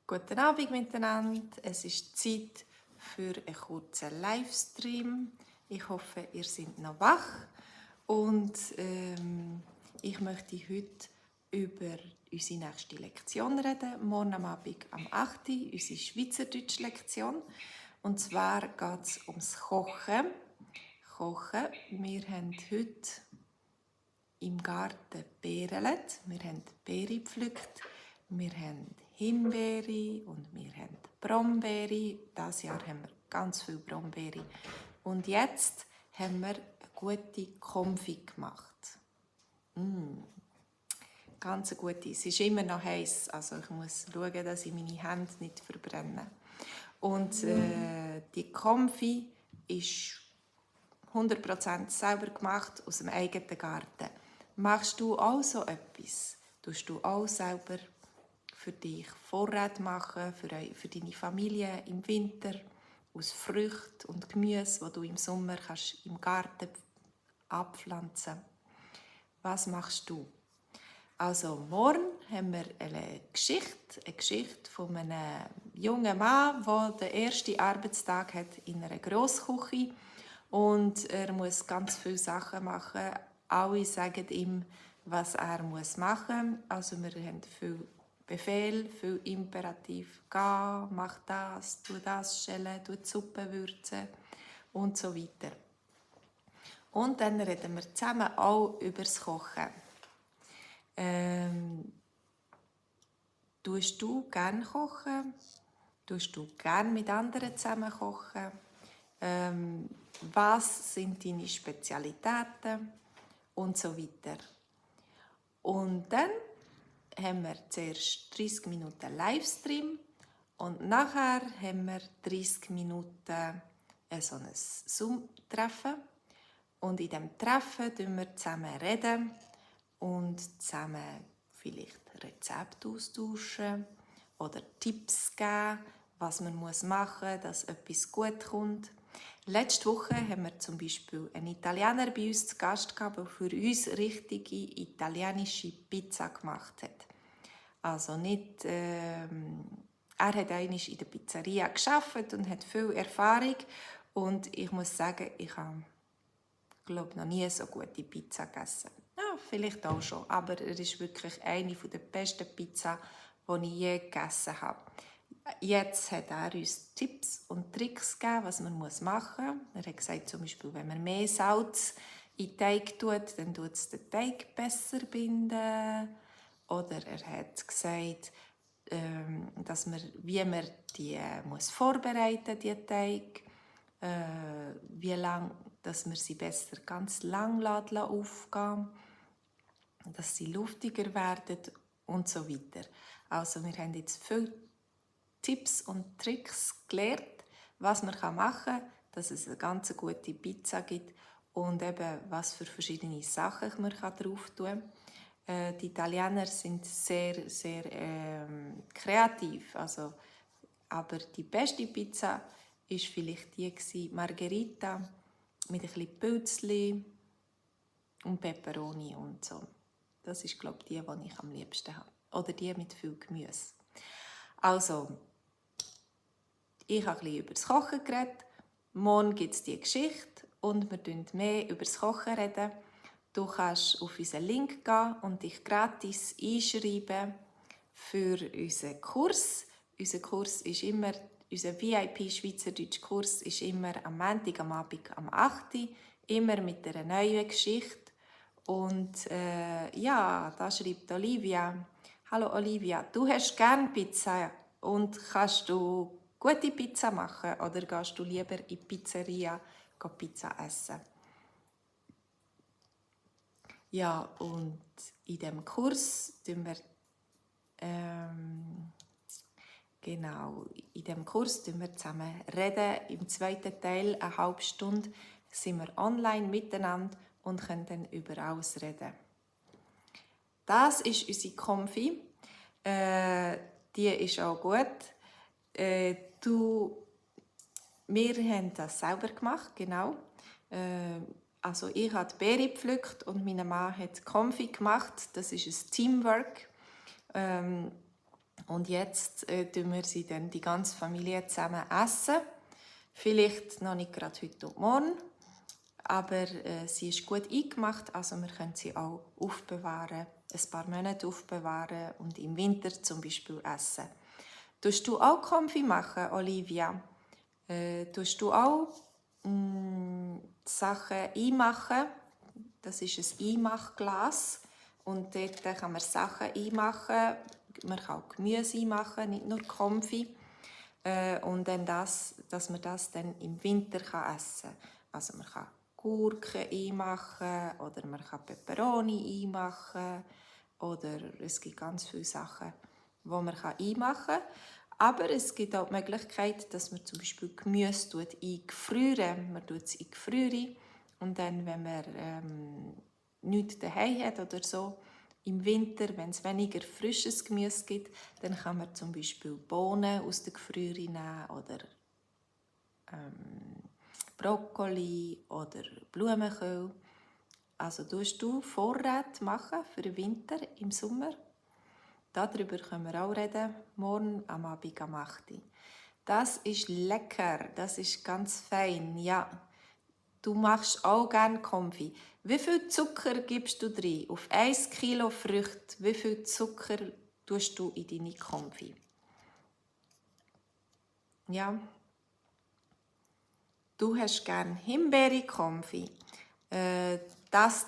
Guten Abend miteinander. Es ist Zeit für einen kurzen Livestream. Ich hoffe, ihr seid noch wach. Und ich möchte heute über unsere nächste Lektion reden. Morgen am Abend am 8. Uhr, unsere Schweizerdeutsch-Lektion. Und zwar geht es ums Kochen. Wir haben heute im Garten Beerenlet. Wir haben Beeren gepflückt. Wir haben Himbeere und wir haben Brombeere. Dieses Jahr haben wir ganz viele Brombeere. Und jetzt haben wir eine gute Konfit gemacht. Ganz eine gute. Es ist immer noch heiß, also ich muss schauen, dass ich meine Hände nicht verbrenne. Und die Konfit ist 100% selber gemacht aus dem eigenen Garten. Machst du auch so etwas? Tust du auch selber für dich Vorrat machen, für deine Familie im Winter, aus Früchten und Gemüse, die du im Sommer kannst im Garten abpflanzen? Was machst du? Also morgen haben wir eine Geschichte von einem jungen Mann, der den ersten Arbeitstag hat in einer Grossküche und er muss ganz viele Sachen machen. Alle sagen ihm, was er machen muss. Also wir haben viel Befehl, viel Imperativ. Geh, mach das, tu das schälen, tu die Suppe würzen und so weiter. Und dann reden wir zusammen auch über das Kochen. Tust du gerne kochen? Tust du gerne mit anderen zusammen kochen? Was sind deine Spezialitäten? Und so weiter. Und dann haben wir zuerst 30 Minuten Livestream und nachher haben wir 30 Minuten so ein Zoom-Treffen. Und in diesem Treffen reden wir zusammen und zusammen vielleicht Rezepte austauschen oder Tipps geben, was man machen muss, dass etwas gut kommt. Letzte Woche haben wir zum Beispiel einen Italiener bei uns zu Gast gehabt, der für uns richtige italienische Pizza gemacht hat. Also nicht, er hat einmal in der Pizzeria gearbeitet und hat viel Erfahrung. Und ich muss sagen, ich habe noch nie so gute Pizza gegessen. Ja, vielleicht auch schon, aber es ist wirklich eine der besten Pizza, die ich je gegessen habe. Jetzt hat er uns Tipps und Tricks gegeben, was man machen muss. Er hat gesagt, zum Beispiel, wenn man mehr Salz in den Teig tut, dann tut es den Teig besser binden. Oder er hat gesagt, dass man, wie man die muss vorbereiten, die Teig, wie lang, dass man sie besser ganz lang aufgehen, dass sie luftiger werden und so weiter. Also wir haben jetzt viele Tipps und Tricks gelernt, was man machen kann, dass es eine ganz gute Pizza gibt und eben was für verschiedene Sachen man drauf tun kann. Die Italiener sind sehr, sehr kreativ. Also, aber die beste Pizza war vielleicht die Margherita mit ein bisschen Pilzli und Peperoni und so. Das ist, glaube ich, die ich am liebsten habe. Oder die mit viel Gemüse. Also, ich habe ein bisschen über das Kochen geredet. Morgen gibt es die Geschichte und wir reden mehr über das Kochen reden. Du kannst auf unseren Link gehen und dich gratis einschreiben für unseren Kurs. Unser VIP-Schweizerdeutsch-Kurs ist immer am Montag, am Abend, am 8. Uhr, immer mit einer neuen Geschichte. Und ja, da schreibt Olivia. Hallo Olivia, du hast gerne Pizza und kannst du gute Pizza machen oder gehst du lieber in die Pizzeria Pizza essen? Ja, und in diesem Kurs tun wir genau, in diesem Kurs reden wir zusammen reden. Im zweiten Teil, eine halbe Stunde, sind wir online miteinander und können dann über alles reden. Das ist unsere Konfi. Die ist auch gut. Wir haben das selber gemacht, genau. Also ich habe die Beere gepflückt und mein Mann hat die Konfi gemacht. Das ist ein Teamwork. Und jetzt tun wir sie dann die ganze Familie zusammen essen. Vielleicht noch nicht gerade heute und morgen, aber sie ist gut eingemacht, also wir können sie auch aufbewahren, ein paar Monate aufbewahren und im Winter zum Beispiel essen. Tust du auch Konfi machen, Olivia? Tust du auch Sachen einmachen? Das ist ein Einmachglas und dort kann man Sachen einmachen. Man kann auch Gemüse einmachen, nicht nur Konfi. Und dann dass man das dann im Winter essen kann. Also man kann Gurken einmachen oder man kann Peperoni einmachen oder es gibt ganz viele Sachen, die man einmachen kann. Aber es gibt auch die Möglichkeit, dass man zum Beispiel Gemüse eingefrieren. Man tut es eingefrieren und dann, wenn man nichts daheim hat oder so, im Winter, wenn es weniger frisches Gemüse gibt, dann kann man zum Beispiel Bohnen aus der Gefriere nehmen oder Brokkoli oder Blumenkohl. Also tust du Vorräte machen für den Winter im Sommer. Darüber können wir auch reden, morgen am Abend am 8 Uhr. Das ist lecker, das ist ganz fein, ja. Du machst auch gerne Konfi. Wie viel Zucker gibst du drin? Auf 1 Kilo Früchte, wie viel Zucker tust du in deine Konfi? Ja. Du hast gerne Himbeere-Konfi. Das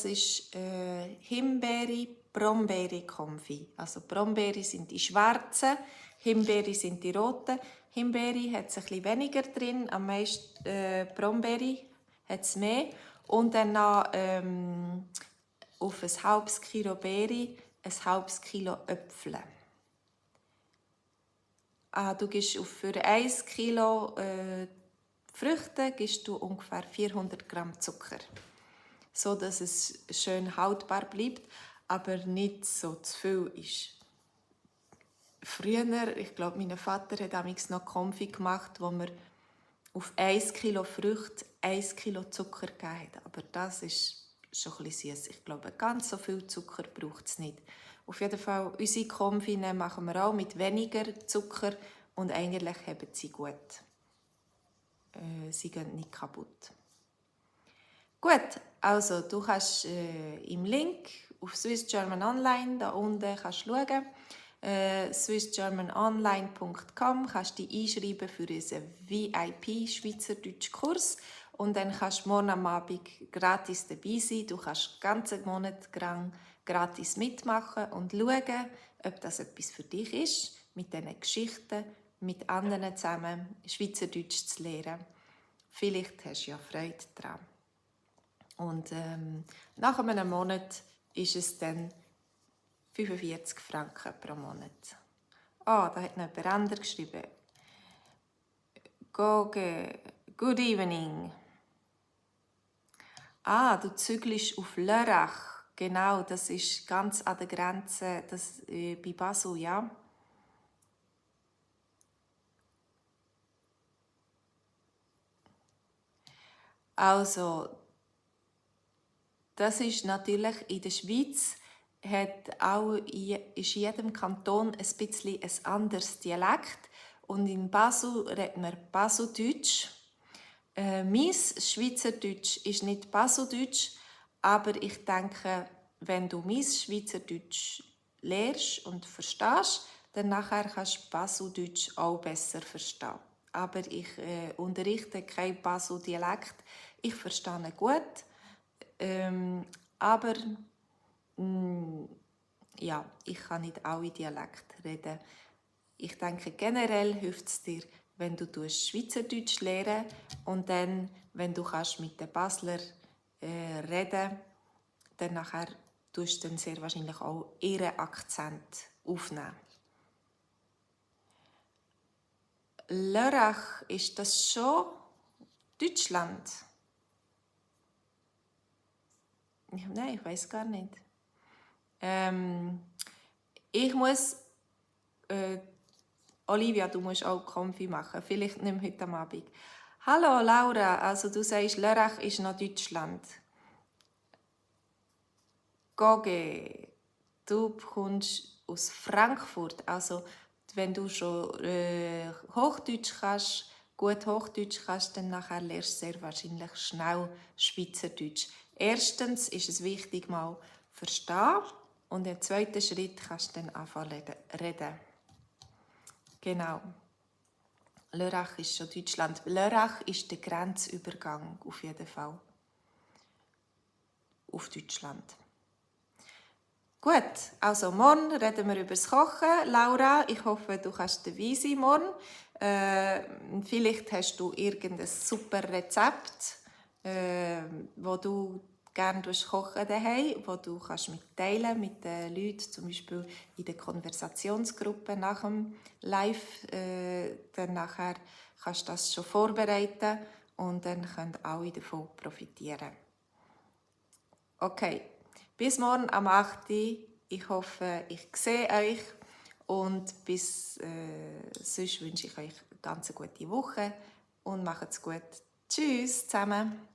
ist Himbeere-Brombeere-Konfi. Also Brombeere sind die schwarzen, Himbeere sind die roten. Himbeere hat es ein bisschen weniger drin, am meisten Brombeere hat es mehr. Und dann noch auf ein halbes Kilo Beere ein halbes Kilo Äpfel. Du gibst für 1 Kilo Früchte gibst du ungefähr 400 Gramm Zucker, so dass es schön haltbar bleibt, aber nicht so zu viel ist. Früher, ich glaube, mein Vater hat damals noch Konfi gemacht, wo wir auf 1 Kilo Früchte 1 Kilo Zucker gegeben hat. Aber das ist schon ein bisschen süß. Ich glaube, ganz so viel Zucker braucht es nicht. Auf jeden Fall, unsere Konfi machen wir auch mit weniger Zucker und eigentlich haben sie gut. Sie gehen nicht kaputt. Gut, also du kannst im Link auf Swiss German Online da unten kannst schauen. swissgermanonline.com kannst du dich einschreiben für unseren VIP Schweizerdeutsch Kurs und dann kannst du morgen am Abend gratis dabei sein. Du kannst den ganzen Monat lang gratis mitmachen und schauen, ob das etwas für dich ist, mit diesen Geschichten, mit anderen zusammen Schweizerdeutsch zu lernen. Vielleicht hast du ja Freude daran. Und nach einem Monat ist es dann 45 Franken pro Monat. Da hat noch jemand anderes geschrieben. Good evening. Du zügelst auf Lörrach. Genau, das ist ganz an der Grenze bei Basel, ja. Also, das ist natürlich in der Schweiz, ist in jedem Kanton ein bisschen ein anderes Dialekt. Und in Basel redet man Baseldeutsch. Mein Schweizerdeutsch ist nicht Baseldeutsch, aber ich denke, wenn du mein Schweizerdeutsch lernst und verstehst, dann nachher kannst du Baseldeutsch auch besser verstehen. Aber ich unterrichte kein Basel-Dialekt. Ich verstehe ihn gut, aber ja, ich kann nicht alle Dialekte reden. Ich denke, generell hilft es dir, wenn du Schweizerdeutsch lernen und dann, wenn du kannst mit den Basler reden, dann nachher tust du dann sehr wahrscheinlich auch ihren Akzent aufnehmen. Lörrach, ist das schon Deutschland? Nein, ich weiß gar nicht. Ich muss Olivia, du musst auch Konfi machen. Vielleicht nicht heute am Abend. Hallo Laura, also du sagst, Lörrach ist noch Deutschland. Goge, du kommst aus Frankfurt. Also wenn du schon Hochdeutsch kannst, gut Hochdeutsch kannst, dann nachher lernst du sehr wahrscheinlich schnell Schweizerdeutsch. Erstens ist es wichtig, mal verstehen. Und im zweiten Schritt kannst du dann anfangen reden. Genau. Lörrach ist schon Deutschland. Lörrach ist der Grenzübergang auf jeden Fall. Auf Deutschland. Gut, also morgen reden wir über das Kochen. Laura, ich hoffe, du kannst dabei sein morgen. Vielleicht hast du irgendein super Rezept, wo du gerne kochen daheim, wo du kannst mitteilen mit den Leuten, zum Beispiel in der Konversationsgruppe nach dem Live. Dann nachher kannst du das schon vorbereiten und dann können alle davon profitieren. Okay, bis morgen am 8. Ich hoffe, ich sehe euch und bis sonst wünsche ich euch eine ganz gute Woche und macht's gut. Tschüss zusammen.